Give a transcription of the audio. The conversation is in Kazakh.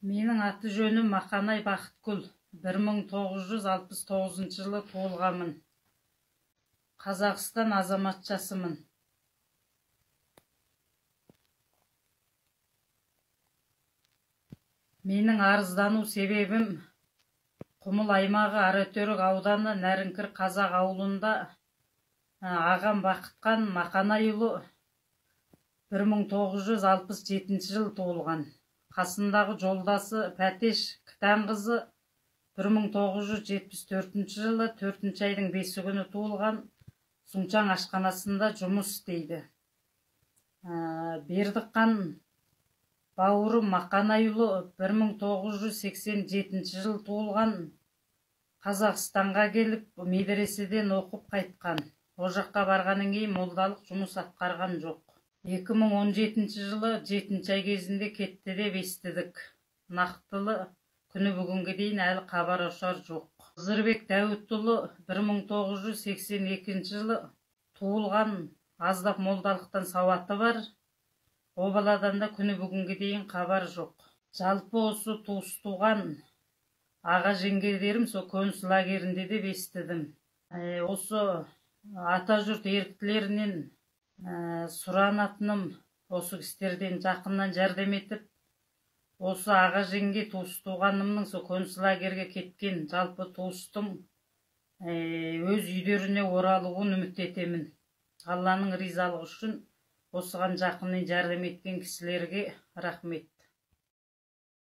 Менің аты жөнім Мақанай Бақытгүл. 1969 жылы туылғанмын. Қазақстан азаматшасымын. Менің арыздану себебім Құмыл аймағы Қаратөрек ауданы Нәріңкір қазақ ауылында ағам Бақытқан Мақанайұлы 1967 жылы туылған. Қасындағы жолдасы Пәтеш Кітанқызы 1974 жылы 4 айдың 5 күні туылған, Сунчаң ашханасында жұмыс істейді. Бердіқан бауырым Мақанайұлы 1987 жылы туылған, Қазақстанға келіп медреседен оқып қайтқан. О жаққа барғаннан кейін молдалық жұмыс атқарған жоқ. 2017 жылы 7 ай кезінде кетті деп естідік. Нақтылы күні бүгінге дейін әлі хабар ошар жоқ. Қызырбек Дәуітұлы 1982 жылы туылған, аздап молдалықтан сауаты бар. О баладан да күні бүгінге дейін хабар жоқ. Жалпы осы туыс-туған аға жеңгелерім сол концлагерінде деп естідім. Осы атажұрт еріктілерінен сұранатыным, осы кісілерден жақыннан жәрдем етіп, осы аға жеңге туыс-туғанымның сол концлагерге кеткен жалпы туыстың өз үйлеріне оралуын үміт етемін. Алланың ризалығы үшін осыған жақыннан жәрдем еткен кісілерге рахмет.